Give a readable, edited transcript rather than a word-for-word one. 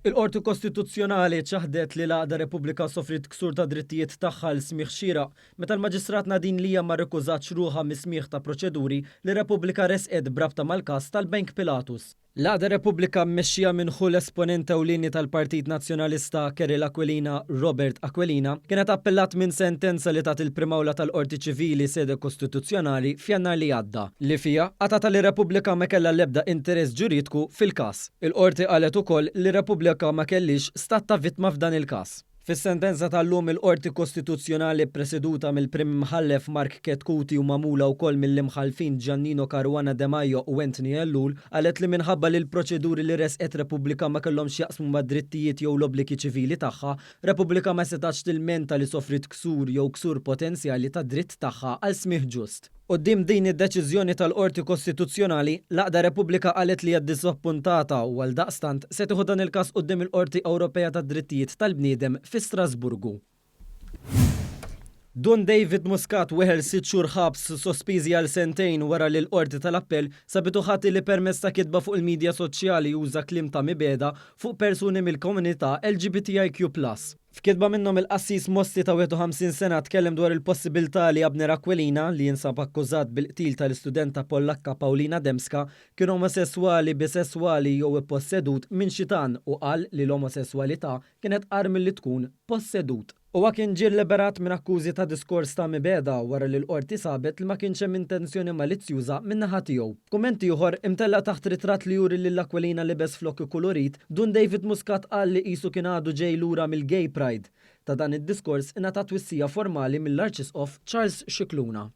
Il-Qorti Kostituzzjonali ċaħdet li l-għaqda Repubblika sofriet ksur ta' drittijiet tagħha għal smigħ xieraq meta l-Maġistrat Nadine Lia ma rrikużatx ruħha mis-smigħ ta' proċeduri li Repubblika ressqet b'rabta mal-każ tal-Bank Pilatus. L-għaqda Repubblika mmexxija minn ħu l-esponent ewlieni tal-Partit Nazzjonalista Keril Aquilina, Robert Aquilina, kienet appellat minn sentenza li tat il-Prim'Awla tal-Qorti Ċivili sede Kostituzzjonali f'Jannar li għadda, li fiha qatgħatha li Repubblika ma kellha l-ebda interess ġuridku fil-każ. Il-Qorti qalet ukoll li Repubblika ma kellhiex stat ta' vittma f'dan il-każ. Fis-sentenza tal-lum il-Qorti Kostituzzjonali ppreseduta mill-Prim Imħallef Mark Chetcuti u magħmula wkoll mill-Imħallfin Giannino Caruana Demajo u Anthony Ellul qalet li minħabba li l-proċeduri li ressqet Repubblika ma kellhomx x'jaqsmu mad-drittijiet jew l-obbligi ċivili tagħha, Repubblika ma setgħatx tilmenta li sofriet ksur jew ksur potenzjali tad-dritt tagħha għal smigħ ġust. Quddiem din id-deċiżjoni tal-Qorti Kostituzzjonali, l-għaqda Repubblika qalet li hija ddiżappuntata u għaldaqstant se tieħu dan il-każ quddiem il-Qorti Ewropea tad-Drittijiet tal-Bniedem fi Strasburgu. Dun David Muscat weħel sitt xhur ħabs sospiżi għal sentejn wara li l-Qorti tal-Appell sabitu ħati li permezz ta' kitba fuq il-midja soċjali uża kliem ta' mibegħda fuq persuni mill-komunità LGBTIQ plus. F'kitba minnhom il-qassis Mosti ta' 51 sena tkellem dwar il-possibilità li Abner Aquilina, li jinsab akkużat bil-qtil tal-istudenta Pollakka Paulina Dembska, kien omosesswali, bisesswali jew ippossedut minn xitan u qal li l-omosesswalità kienet agħar milli tkun possedut. Huwa kien ġie lliberat minn akkużi ta' diskors ta' mibegħda wara li l-Qorti sabet li ma kienx hemm intenzjoni malizzjuża min-naħa tiegħu. F'kumment ieħor, imtellaq taħt ritratt li juri lil Aquilina libes flokk ikkulurit, Dun David Muscat qal li qisu kien għadu ġej lura mill-Gay Pride. Ta' dan id-diskors ingħatat twissija formali mill-Arċisqof Charles Scicluna.